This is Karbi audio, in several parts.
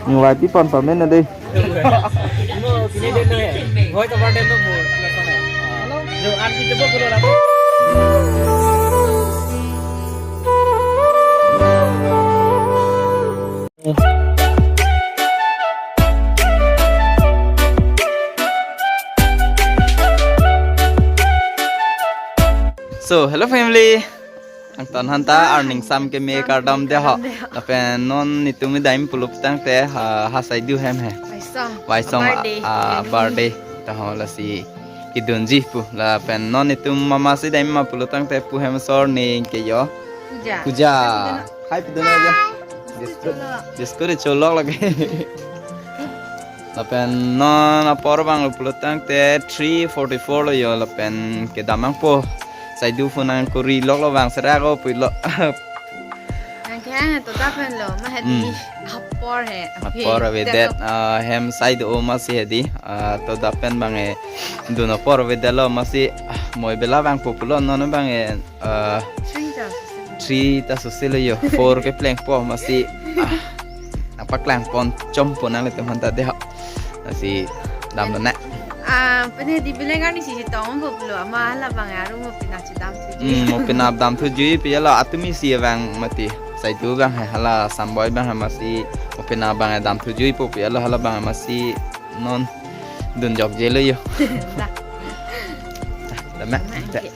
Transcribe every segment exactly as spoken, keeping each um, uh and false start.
Yung Y P pon pame na dei. Mo kini din na hai. Hoy to birthday mo mo. Jo an ki jabo ko la. So, hello family. Angton hanta arning sam keme kardom dei ho. Lapen non netum idai pulo tangte ha, ha Saidu hem he. Vaisong. Vaisong a, birthday. A, birthday. Ta ho lasi kedunji pu. Lapen non netum mama si dai ma pulo tangte pu hem asor ning ke yo. Puja. Puja. Hai pu dona ya. Disco. Disco ri cholok lagi. Lapen non apor abang lo pulo tangte three forty-four lo yo lapen kedam nangpo. Saidu phone nangkuri lok lo bang serak o pulo. Nang kehang to ta pen lo ma hedi. Hmm. Apor he. Apor avedet, ah, hem side o masi hedi. Ah, to dapen bang e dun apor avedet lo masi, ah, moi bela bang po pulo non bang e, ah, Three ta susi. Three ta susi lo yo. Four kepleng po masi, ah, apa klang pon chom pon nanglitum hanta dei ho. Masi dam lo na. Ah, pen hedi bilengar ni si tong ko pulo ama hala bang aru mo pina chedam thuji. Hmm, mo pina dam thuji pi ya lo atumi si bang mati. Saidu bang he hala samboi bang he masi mo pina bang he dam thuji po pi ya lo hala bang he masi non dun jokje lo yo. Dah. Dah, dah ma. Dah, oke.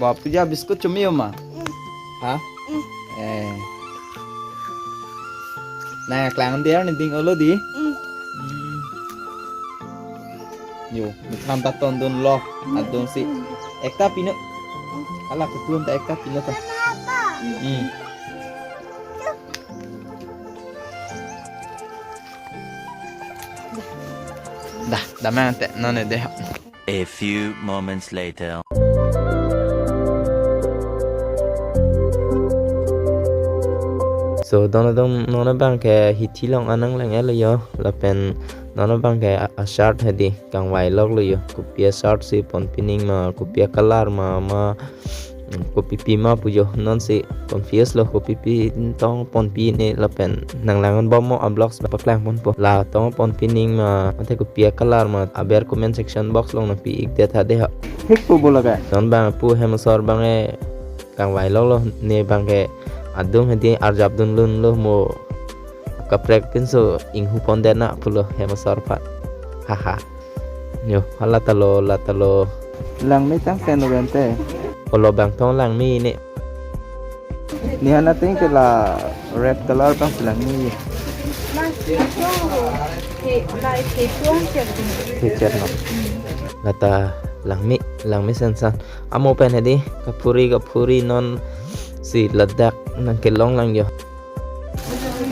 Ba puja biscuit chumi ma? Ha? Eh. Nangklang dia ni ding olo dei. Hmm. Yo, methang ta tondun lo, adun si. Ekta pino. Hala ketun ta ekta pino ta. Hmm. Dah, damang te, non e dei. A few moments later. So, don adung non abang ke hithi along an nangleng-et lo yo, lapen non abang ke a, a shirt hedi kangvai lok lo yo, kopi a shirt si pon pining ma, kopi a color ma, ma, kopi pi ma pu yo, non si confuse lo kopi pi tong pon pi ne lapen nanglang bom mo a vlogs ba paklang pon po. La tong pon pining ma, mate kopi a color ma, aber comment section box along nangpi ik det ha dei ho. Hik pu bula ka. Non bang pu hem asor bang e kangvai lok lo ne bang ke adung hedi arjap dun lun lo mo kaprek pinso inghu pon det na pulo hem asor aphan. Haha. Yo, hala ta lo, la ta lo. Langme tang sen lo bente. Olo bang tong langme ne. Ni hana ting ke la red color tang si langme. Teacher no. La ta langme, langme sen san. Amo pen hedi, kaphuri, kaphuri non si ladak nangkelong lang yo.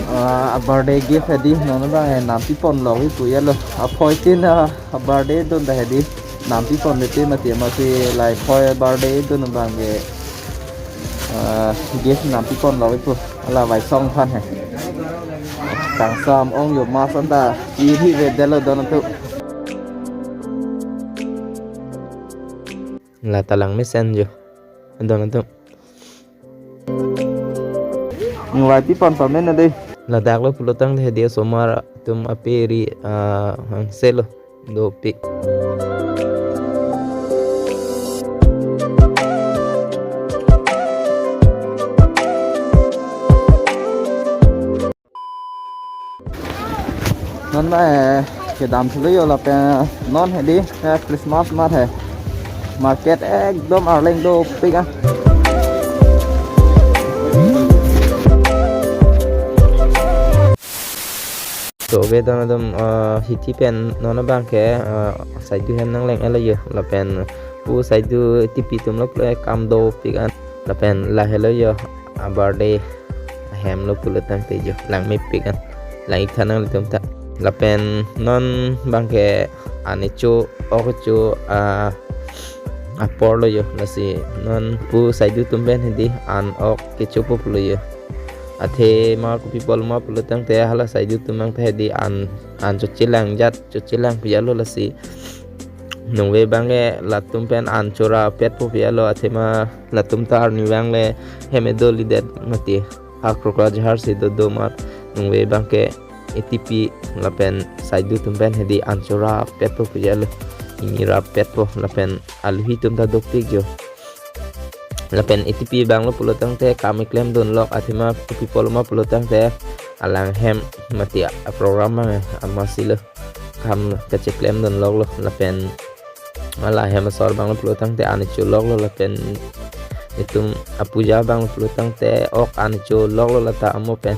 Ah, a birthday gift hedi non bang e nampi pon lok pu ya lo. Apoi tin, ah, a birthday dun ta hedi nampi pon le te mati masi lai poi birthday dun bang e, ah, gift nampi pon lok pu. Hala Vaisong aphan he. Kangsam ong yo mas anta iri ve det lo don tu. La ta langme sen yo. Don tu. Nung Y P pon pame na dei. Ladak lo pulo tangte hedi asomar atum ape ri, ah, hangse lo dopik. Non ma, eh, kedam thulo yo lapen non hedi, eh, Christmas mat he. Market ekdom arleng dopik ah. So, ve don adung, eh, hithi pen non abang ke, eh, Saidu hem nangleng-et lo yo lapen pu Saidu tipi atum lo pulo kam dopik an lapen lahelo yo a birthday ahem lo pulo tangte yo langmepik an lang-ik tha nanglitum ta. Lapen non bang ke an kecho ok kecho a apor lo yo, lasi non pu Saidu atum pen hedi an ok kecho po pulo yo. Athe ma kopi pol ma pulo tangte hala Saidu atum nang ta hedi an an chochelang jat chochelang pu ya lo, lasi nungve bang ke latum pen an chora pet po pu ya lo, athe ma latum ta arni bang le hem edo lidet mati. Akrok rajahar si dodo mar Ningve abang ke A T P lapen Saidu atum pen hedi an chorapetpo pu jalo. Hini rapetpo lapen aluhi atum ta dopik jo. Lapen A T P abang lo pulo tangte kam keklem dunlok, athema kopi apotlo ma pulo tangte alang hem mati a program abang amatsi lo kam kecheklem dunlok lo lapen hala hem asor abang lo pulo tangte an cholok lo lapen itum apuja abang lo pulo tangte ok an cholok lo lata amo pen.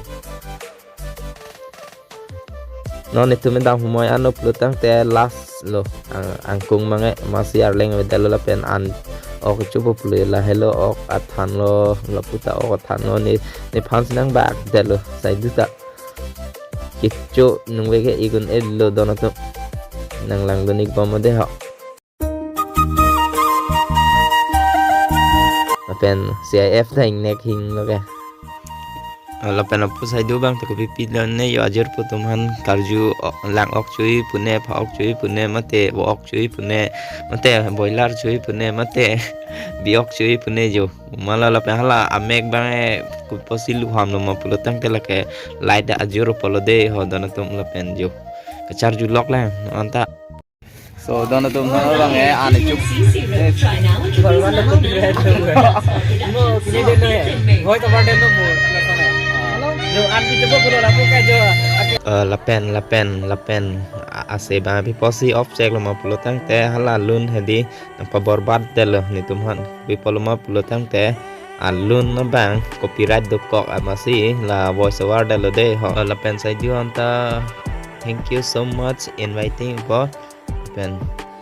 Non itum dam humoi ano pulo tangte last lo ang, angkung abang ke amatsi arleng avedetlo lapen an ok chopo pulo lahelo ok athanlo laputa ok athanlo ne nephan si nangbakdetlo Saidu ta. Kecho ningve ke ikun-etlo don atum. Nanglangdun-ik bom de ho. Lapen C I F ta ingnek hinglo ke. Ah, lapen apu Saidu abang ta kopi pidon ne jo ajirpo atum aphan karju o-, lang ok chui pune, pha ok chui pune, mate vo ok chui pune, mate boiler chui pune, mate bi ok chui pune jo. Mala lapen hala amek abang ke kopi apotsi luham lo ma pulo tangte lake light ajirpo lo de ho don atum lapen jo. Kacharjulok lang anta. So, don atum non abang ke an chuk. Eh, lapen, lapen, lapen. A-, ase abang kopi apotsi off chek lo ma pulo tangte hala lun hedi nangpaborbad detlo netum aphan. Kopi apotlo ma pulo tangte alun abang copyright dokok amatsi la voice over detlo de ho. Eh, lapen Saidu anta thank you so much inviting po. Pen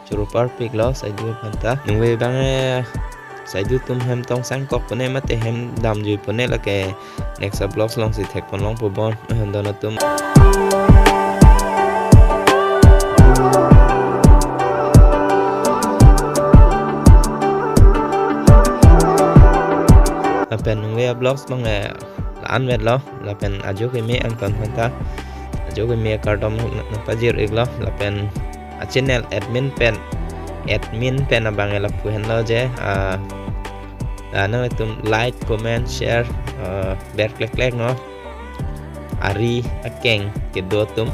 choro parpiklo Saidu aphan ta. Ningve abang ke Saidu atum hem tongsang kok pune mate hem damjui pune lake next vlogs alongsi thekpon longpo bon. Don atum. Lapen ningve vlogs abang ke la-an vetlo lapen ajo keme angton aphanta ajo keme kardom nangpajir-iklo lapen a channel admin pen admin pen abang ke lapu henlo je, ah, ah, nangtum like, comment, share, ah, ber klek klek non ari akeng kedo atum.